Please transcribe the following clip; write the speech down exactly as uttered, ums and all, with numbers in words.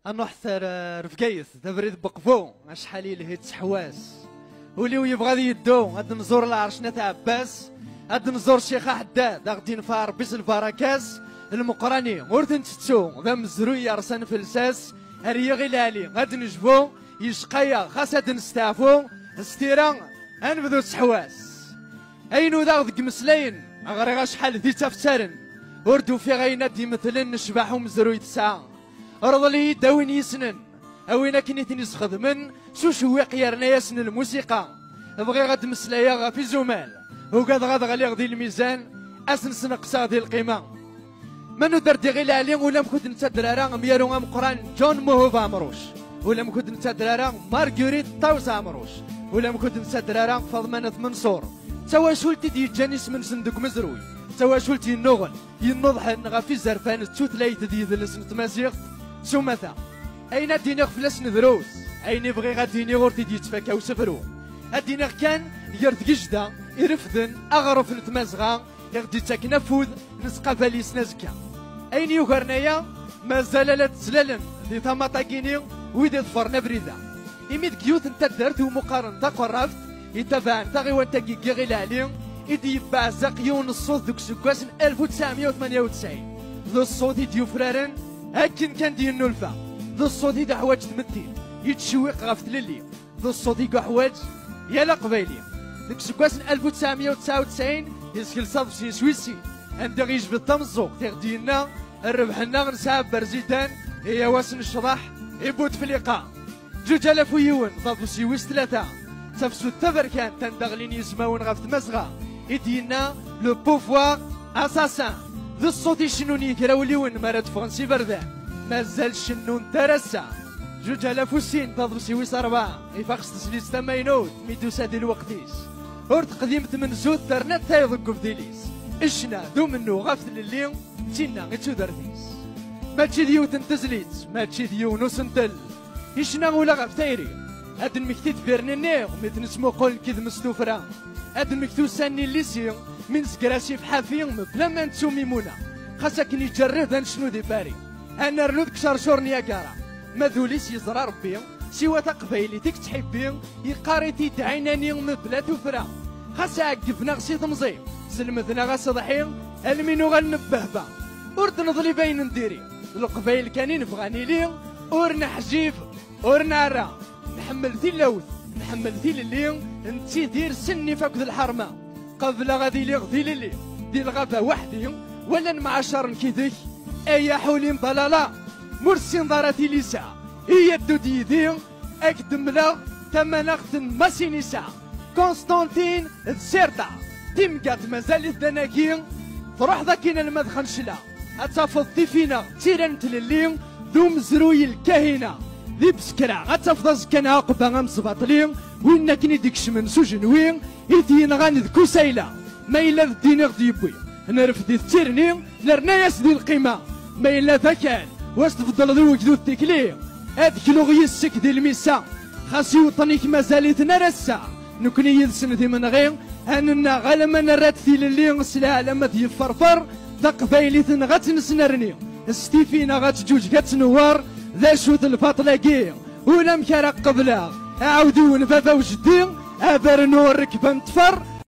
Ad nruḥ ar, ar Bgayet, d abrid n Uqbu, acḥal yelhi ttḥewwas. Ul-iw yebɣa ad yeddu, ad nẓur lɛerc n At Ɛebbas, ad nẓur Ccix Aḥeddad, ad ɣ-d-yenfeɛ Ṛebbi s lbaraka-s. Lmeqrani ur t-ntettu, d amezruy yerṣan f lsas, ar yiɣil ɛli ad nejbu, yecqa-yaɣ xas ad nesteɛfu, s tira ad nebdu ttḥewwas. Ayen udaɣ deg imeslayen, ɣriɣ acḥal d itaftaren, ur d-ufiɣ ayen ad d-imetlen lecbaḥ umezruy tesɛa. Rḍel-iyi-d a win yessnen, a win akken i ten-isxedmen s ucewwiq yerna-yasen lmusiqa. Bɣiɣ ad d-meslayeɣ ɣef izumal, ugadeɣ ad ɣliɣ di lmizan, ad sen-sneqseɣ di lqima. Ma nuder-d iɣil ɛli, ulamek ur d-nettader ara amyaru ameqqran John Muhub Ɛemruc, ulamek ur d-nettader ara Marguerite Ṭawes Ɛemruc, ulamek ur d-nettader ara Faḍma n At Menṣur. D tawacult i d-yeǧǧan isem-nsen deg umezruy, d tawacult yennuɣen, yennuḍḥen ɣef izerfan d tutlayt d yidles n tmaziɣt s umata. Ayen ad d-iniɣ fell-asen drus, ayen i bɣiɣ ad d-iniɣ ur t-id-yettfaka usefru. Ad d-iniɣ kan, gar tgejda, irefden, aɣref n tmazɣa, i ɣ-d-ittaken afud, nesqabal yes-sen azekka. Ayen yugaren aya, mazal ala d-ttlalen di tamaṭ-agi-ni wid iḍefren abrid-a. Imi deg yiwet n taddart iwumi qqaren Taqerrabt, itabaɛen taɣiwant-agi n Yiɣil Ɛli, i d-yebbeɛzaq yiwen n ṣṣut deg useggas n alef u tesɛemya u tmanya u tesɛin. D ṣṣut i d-yufraren akken kan d-yennulfa. D ṣṣut i d-iḥwaǧ tmetti, yettcewwiq ɣef tlelli. D ṣṣut i yuḥwaǧ yal aqbayli. Deg useggas n alef u tesɛemya u tesɛa u tesɛin, yezgel s aḍebsi-ines wis sin, anda i yejbed tameẓẓuɣt i ɣ-d-yenna: "Rrbeḥ-nneɣ nesɛa Berzidan, iyaw ad s-necḍeḥ i Butefliqa." Zuǧ alaf u yiwen, d aḍebsi wis tlata, d tafsut taberkant anda ɣlin yismawen ɣef tmazɣa, i d-yenna: "Le pouvoir assassin." D ṣṣut icennun yigrawliwen mi ara d-ffɣen s iberdan, mazal cennun-t ar ass-a. Zuǧ alaf u sin, d aḍebsi wis rebɛa, ifaq s tezlit tamaynut mi d-tusa di lweqt-is. Ur teqdim tmenzut terna tayeḍ deg ubdil-is. Ccna d umennuɣ ɣef tlelli, d tinna i d tudert-is. Mačči d yiwet n tezlit, mačči d yiwen usentel. Icna ula ɣef tayri. Ad d-nmekti deffir-nni mi t-nesmuqul nekk d-mes tuffra. Ad d-nmekti ussan-nni n lisi, mi nezger asif ḥafi mebla ma nettu Mimuna. Xas akken iǧerreb ad necnu di Paris, ad nernu deg cercur n Yagara. Ma d ul-is yeẓra Rebbi, siwa taqbaylit i yettḥibbi, yeqqar-it-id ɛinani mebla tuffra. Xas ɛeggben-aɣ si temẓi, selmden-aɣ aseḍḥi, almi nuɣal nebbehba. Ur d-neḍlib ayen n diri, d Leqbayel kan i nebɣa nili, ur neḥjib, ur nɛerra. Nḥemmel tilawt, nḥemmel tilelli, nettidir s nnif akked lḥerma. Qebleɣ ad iliɣ d ilelli, di lɣaba weḥd-i, wala nemɛacar nekk yid-k. Ay aḥuli n balala, ma ur tessineḍ ara tilisa, iyya ddu-d yid-i, ad k-d-mleɣ tamanaɣt n Masinisa, Constantine d Sirda. Timgat mazal-it d anagi, truḥeḍ akkin alma d Xencla, ad tafeḍ tifinaɣ d tira n tlelli, d umezruy n lkahina. Di Bsekra ad tafeḍ azekka n Ɛaqba amesbaṭli, win akken i d-ikecmen s ujenwi, i t-yenɣan d Kusayla. Ma yella d ddin i ɣ-d-yewwi, nrefd-it d tirni, nerna-yas di lqima. Ma yella d akal, was tbeddleḍ i wegdud tikli, ad kluɣ yis-k di lmissa. Xas iweṭṭen-ik mazal-iten ar ass-a, nekni yid-sen d imenɣi, ad nennaɣ alamma nerra-d tilelli s leɛlam ad yefferfer, taqbaylit-nneɣ ad tt-nesnerni, s tifi-nneɣ ad teǧǧuǧeg ad tnewwer. D acu-t lbaṭel-agi? Ulamek ara qebleɣ aɛudiw n baba u jeddi, abernu rrekba n ṭṭfer,